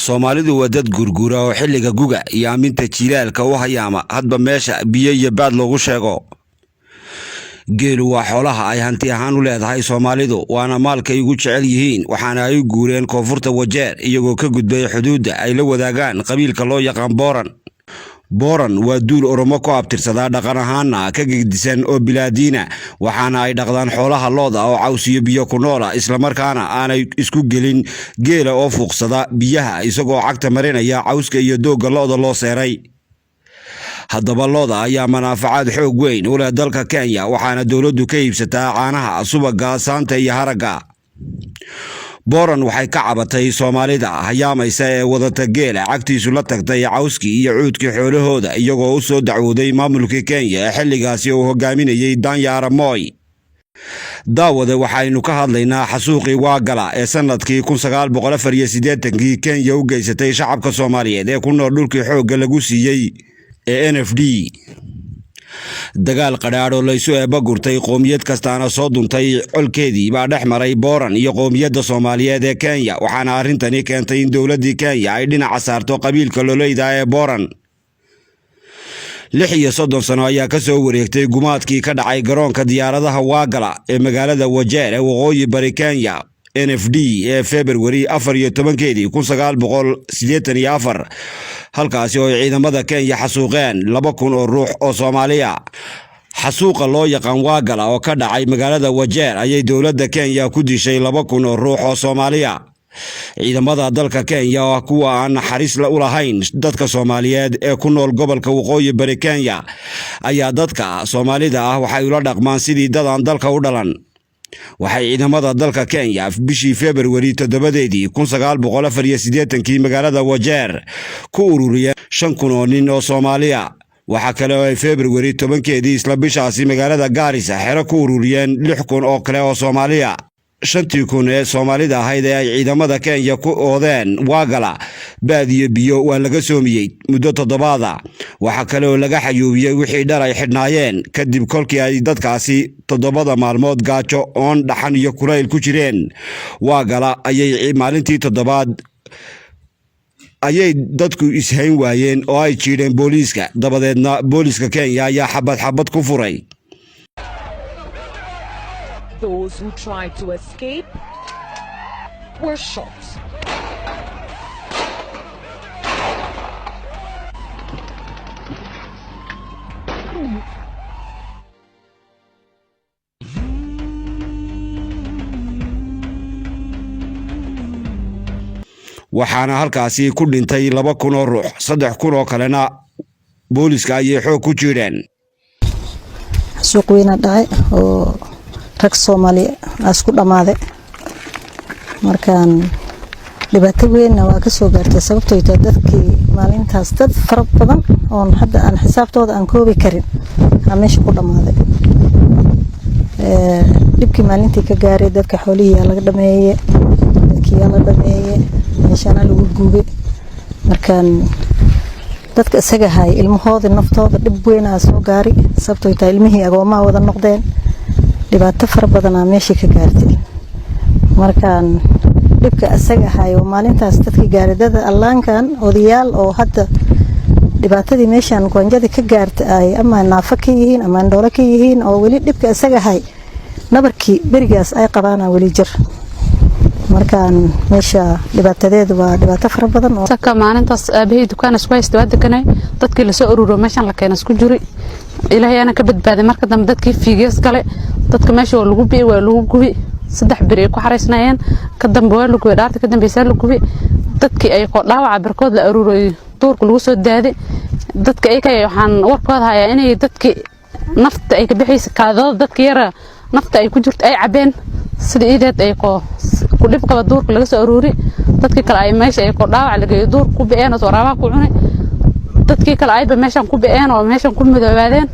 Soomaalidu waa dad guurguura oo xilliga guga iyo aaminta jiilaalka u hayaama hadba meesha biyo iyo baad loogu sheego. Geelu waa xoolaha ay hanti ahaan u leedahay Soomaalidu, waana maalkay ugu jecel yihiin, waxaana ay u guureen koonfurta Wajeer iyagoo ka gudbay xuduudda ay la wadaagaan qabiilka loo yaqaan Booran. Booran waa duul Oromo ku abtirsadaa, dhaqan ahaana ka gegdisan oo bilaadiina, waxaana ay dhaqdaan xoolaha looda oo caws iyo biyo ku noola, islamarkaana aanay isku gelin geela oo fuuqsada biyaha isagoo cagta marinaya cawska iyo doogga lo'da loo seeray. Haddaba lo'da ayaa manaafacaad xoog weyn u leh dalka Kenya, waxaana dowladdu ka iibsataa caanaha, subagga, saanta iyo haragga. Booran waxay ka cabatay Soomaalida hayaamaysa ee wadata geela cagtiisu la tagtay cawskii iyo cuudkii xoolahooda, iyagoo u soo dacwooday maamulkii Kenya ee xilligaasi uu hogaaminayay Danya Arap Moi. Daawade, waxaynu ka hadlaynaa xasuuqii Waagala ee sanadkii 1984-kii Kenya u geysatay shacabka Soomaaliyeed ee ku nool dhulkii xoogga lagu siiyey ee NFD. Dagaal qadhaadh oo laysu eebba gurtay, qoomiyad kastaana soo duntay colkeedii, baa dhex maray Booran iyo qoomiyadda Soomaaliyeed ee Kenya, waxaana arrintani keentay in dowladdii Kenya ay dhinaca saarto qabiilka loleyda ee Booran. 36 sano ayaa ka soo wareegtay gumaadkii ka dhacay garoonka diyaaradaha Waagala ee magaalada Wajeer ee waqooyi bari Kenya NFD ee Februari 14-keedii 1984, halkaasi oo ay ciidamada Kenya xasuuqeen 2000 oo ruux oo Soomaaliya. Xasuuqa loo yaqaan Waagala oo ka dhacay magaalada Wajeer ayay dowladda Kenya ku dishay 2000 oo ruux oo Soomaaliya. Ciidamada dalka Kenya oo ah kuwa aan naxariis u lahayn dadka Soomaaliyeed ee ku nool gobolka waqooyi bari Kenya ayaa dadka Soomaalida ah waxay ula dhaqmaan sidii dad aan dalka u dhalan. Waxay ciidamada dalka Kenya bishii Februari 7-deedii 1984-kii magaalada Wajeer ku ururiyeen 5000 oo nin oo Soomaaliya. Waxaa kale oo ay Februari 10-keedii isla bishaasi magaalada Gaarisa xero ku ururiyeen 6000 oo kale oo Soomaaliya. 5000 ee Soomaalida ahayd ee ay ciidamada Kenya ku oodeen Waagala baadiyo biyo waa laga soomiyey muddo toddobaada. Waxaa kale oo laga xayuubiyey wixii dhar ay xidhnaayeen. Kadib kolkii ay dadkaasi 7da maalmood gaajo, oon, dhaxan iyo kulayl ku jireen Waagala, ayay maalintii toddobaad ayay dadku ishayn waayeen oo ay jiidheen booliiska. Dabadeedna booliiska Kenya ayaa xabad xabad ku furay. Those who tried to escape were shot. Waxaana halkaasi ku dhintay 2000 oo ruux, 3000 oo kalena booliiska ayay xoog ku jiidheen. Suuq weyna dhacay oo rag Soomaali isku dhammaaday. Markaan dhibaato weynna waa ka soo gaartay, sababtoo tahay dadkii maalintaas dad fara badan oon hadda aan xisaabtooda aan koobi karin aa meesha ku dhammaaday. Dhibkii maalintii ka gaaray dadka, xoolihii yaa laga dhameeye, dadkii yaa la dhameeye, meeshaana lagu gubay. Markaan dadka isaga hayay ilmahoodii naftooda dhib weynaa soo gaari, sababtoo tahay ilmihii agoomaha wada noqdeen. Dhibaato fara badanaa meeshii ka gaartay. Markaan dhibka isaga ahay oo maalintaas dadkii gaaray, dada allaankan odayaal oo hadda dhibaatadii meeshaan goonjadii ka gaartay ay ama naafo ka yihiin ama indhoolo ka yihiin oo weli dhibka isaga ahay nabarkii berigaas ay qabaana weli jir. Markaan meesha dhibaatadeedu waa dhibaato fara badan oo Saka maalintaas aabahey dukaan isku haysta waa deganay. Dadkii lasoo ururo meeshan la keena isku juri, Ilaahay ana ka badbaaday. Marka dambe dadkii fiigees gale, dadka meesha waa lagu bi'i, waa lagu gubi. 3 beri ay ku xaraysnaayeen, ka dambe waa la gubay. Dhaarta ka dambeysaa la gubi. Dadkii ay koo dhaawaca barkood la aruuray, duurka lagu soo daaday. Dadka ay waxaan warkooda hayaa inay dadkii nafta ay ka bixaysa kaadada, dadka yara nafta ay ku jirto ay cabeen sida iideed ay koo ku dhib qaba duurka laga soo aruuri. Dadkii kale ay meesha ay koo dhaawac la geeyo, duurka ku bi'een oo waraabaha ku cunay. Dadkii kale ayba meeshan ku bi'een oo meeshan ku midoobaadeen.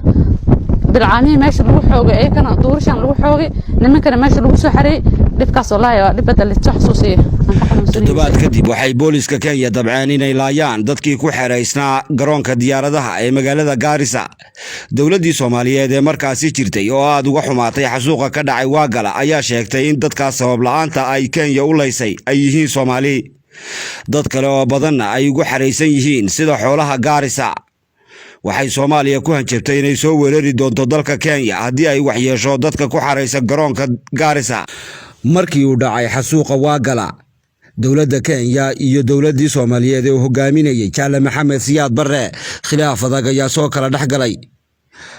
Bilcaamihii meesha lagu xoogay, ayakana duurishan lagu xoogay, nimankana meesha lagu soo xareeyey. Dhibkaas wallaahi waa dhib hadda lasoo xasuusiya aan ka xanuunsanayay. Toddobaad kadib waxay booliiska Kenya dabceen inay laayaan dadkii ku xeraysnaa garoonka diyaaradaha ee magaalada Gaarisa. Dowladdii Soomaaliyeed ee markaasi jirtay oo aad uga xumaatay xasuuqa ka dhacay Waagala ayaa sheegtay in dadkaas sabab la'aanta ay Kenya u laysay ay yihiin Soomaali. Dad kale oo badanna ay ugu xaraysan yihiin sida xoolaha Gaarisa. Waxay Soomaaliya ku hanjabtay inay soo weerari doonto dalka Kenya haddii ay waxyeesho dadka ku xaraysan garoonka Gaarisa. Markii uu dhacay xasuuqa Waagala, dowladda Kenya iyo dowladdii Soomaaliyeed ee uu hogaaminayay Jaale Maxamed Siyaad Barre khilaaf adag ayaa soo kala dhex galay.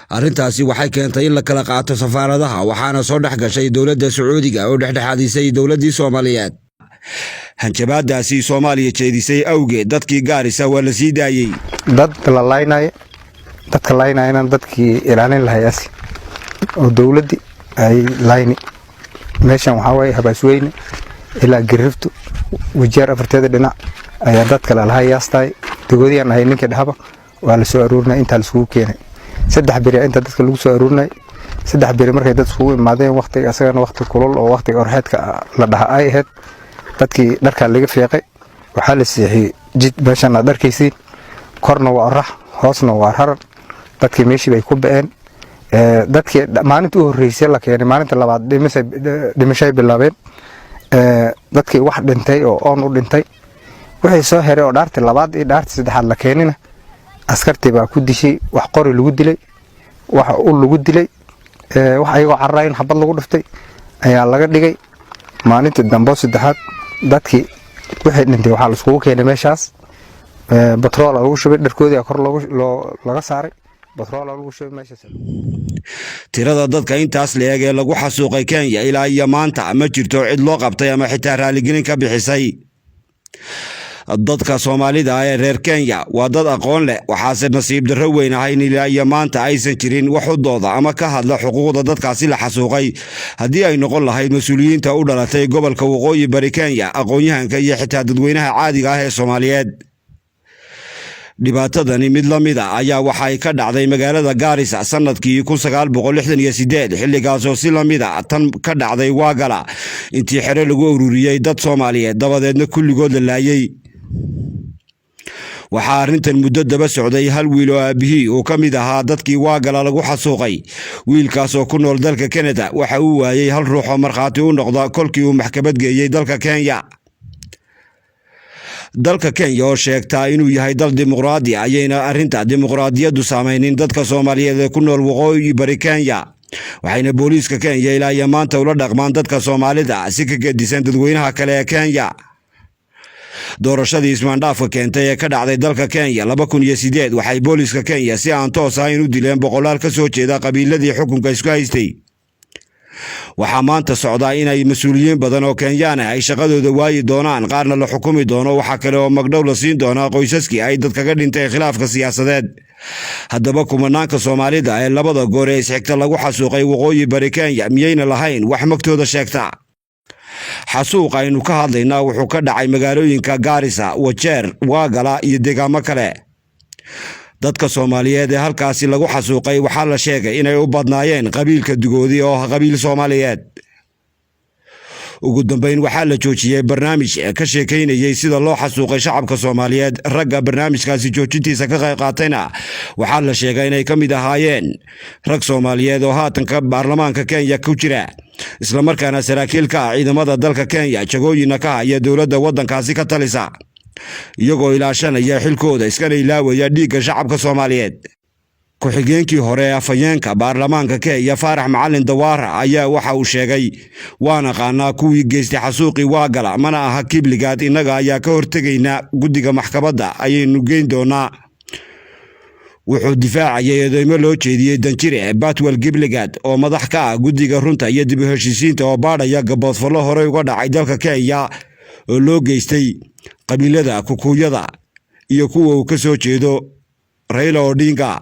Arrintaasi waxay keentay in la kala qaato safaaradaha, waxaana soo dhex gashay dowladda Sacuudiga oo dhexdhexaadisay dowladdii Soomaaliyeed. Hanjabaadaasi Soomaaliya jeedisay awgeed, dadkii Gaarisa waa la sii daayey. Dad la laynaya, dadka laynayana dadkii ilaalin lahay asli oo dowladdii ay layni. Meeshan waxaa waaye Habaasweyne ilaa Giriftu, Wajeer, afarteeda dhinac ayaa dadka lalahay yaastaay. Dagoodiyaan ahay, ninkii dhahaba waa la soo aruurinay, intaa laiskugu keenay. 3 beri inta dadka lagu soo aruurinay. 3 beri markay dad iskugu imaadeen, waqtiga isagana waqti kulul oo waqtiga orxeedka la dhaha ay ahayd, dadkii dharkaa laga feeqay, waxaa la seexiyey jid. Meeshan aad arkaysiin korna waa orax, hoosna waa harar. Dadkii meeshii bay ku ba'een. Dadkii maalinta u horreysay la keenay, maalinta labaad dhimashay bilaabeen. Dadkii wax dhintay oo oon u dhintay, wixii soo heray oo dhaartii labaad iyo dhaartii saddexaad la keenina, askartii baa ku dishay. Wax qori lagu dilay, wax ul lagu dilay, wax ayagoo cararayn xabad lagu dhuftay ayaa laga dhigay. Maalintii dambo saddexaad dadkii wixii dhintay waxaa la iskugu keenay meeshaas. Batrool lagu shubay, dharkoodii kor laga saaray, batrool lagu shubay meeshaas. Tirada dadka intaas le'eg ee lagu xasuuqay Kenya ilaa iyo maanta ma jirto cid loo qabtay ama xitaa raaligelin ka bixisay. Dadka Soomaalida ah ee reer Kenya waa dad aqoon leh, waxaase nasiib darro weyn ah in ilaa iyo maanta aysan jirin wax u dooda ama ka hadla xuquuqda dadkaasi la xasuuqay, haddii ay noqon lahayd mas-uuliyiinta u dhalatay gobolka Waqooyi Bari Kenya, aqoon-yahanka iyo xitaa dadweynaha caadiga ah ee Soomaaliyeed. Dhibaatadani mid la mid a ayaa waxay ka dhacday magaalada Gaarisa sanadkii 1968, xilligaasoo si la mid a tan ka dhacday Waagala intii xero lagu ururiyey dad Soomaaliyeed, dabadeedna kulligood la laayey. Waxaa arrintan muddo daba socday hal wiil oo aabihii uu ka mid ahaa dadkii Waagala lagu xasuuqay. Wiilkaas oo ku nool dalka Kanada waxa uu waayey hal ruux oo markhaati u noqda kolkii uu maxkamad geeyey dalka Kenya. Dalka Kenya oo sheegtaa inuu yahay dal dimuqraadi ayayna arrinta dimuqraadiyaddu saamaynin dadka Soomaaliyeed ee ku nool Waqooyi Bari Kenya, waxayna booliiska Kenya ilaa iyo maanta ula dhaqmaan dadka Soomaalida si ka gedisan dadweynaha kale ee Kenya. Doorashadii ismaandhaafka keentay ee ka dhacday dalka Kenya 2008, waxay booliiska Kenya si aan toos ahayn u dileen boqolaal ka soo jeeda qabiiladii xukunka isku haystay. Waxaa maanta socdaa inay mas-uuliyiin badan oo Kenyaan ah ay shaqadooda waayi doonaan, qaarna la xukumi doono. Waxaa kale oo magdhow la siin doonaa qoysaskii ay dad kaga dhintay khilaafka siyaasadeed. Haddaba, kumanaanka Soomaalida ee labada goor ee isxigta lagu xasuuqay Waqooyi Bari Kenya miyayna lahayn wax magtooda sheegta? Xasuuq aynu ka hadlaynaa wuxuu ka dhacay magaalooyinka Gaarisa, Wajeer, Waagala iyo deegaamo kale. Dadka Soomaaliyeed ee halkaasi lagu xasuuqay waxaa la sheegay inay u badnaayeen qabiilka Dugoodi oo ah qabiil Soomaaliyeed. Ugu dambeyn, waxaa la joojiyey barnaamij ka sheekaynayey sida loo xasuuqay shacabka Soomaaliyeed. Ragga barnaamijkaasi joojintiisa ka qayb qaatayna waxaa la sheegay inay ka mid ahaayeen rag Soomaaliyeed oo haatanka baarlamaanka Kenya ku jira, islamarkaana saraakiil ka ah ciidamada dalka Kenya, jagooyinna ka haya dowladda waddankaasi ka talisa, iyagoo ilaashanaya xilkooda iskana ilaawaya dhiigga shacabka Soomaaliyeed. Ku-xigeenkii hore ee afhayeenka baarlamaanka Kenya, Faarax Macalin Dawaara, ayaa waxa uu sheegay: "Waan aqaanaa kuwii geystay xasuuqii Waagala, mana aha Kibligaad. Innaga ayaa ka hortegaynaa, guddiga maxkamadda ayaynu geyn doonaa." Wuxuu difaacayay eedeymo loo jeediyey danjire Batwell Kiplagat oo madax ka ah guddiga runta iyo dib u heshiisiinta oo baadhaya gaboodfallo horey uga dhacay dalka Kenya oo loo geystay qabiilada Kukuyada iyo kuwa uu ka soo jeedo Raila Odinga.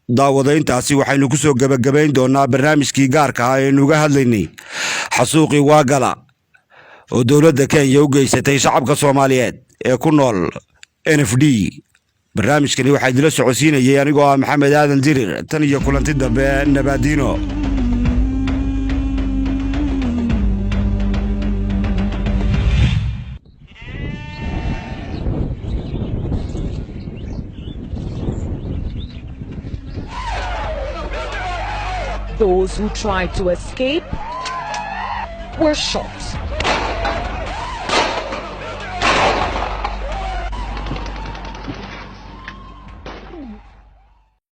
Daawadayntaasi waxaynu ku soo gebagabayn doonaa barnaamijkii gaarka ah eenu uga hadlaynay xasuuqii Waagala oo dowladda Kenya u geysatay shacabka Soomaaliyeed ee ku nool NFD. Barnaamijkani waxaa idila socodsiinayay anigoo ah Maxamed Aadan Dirir. Tan iyo kulanti dambe, nabaadiino. Those who tried to escape were shot.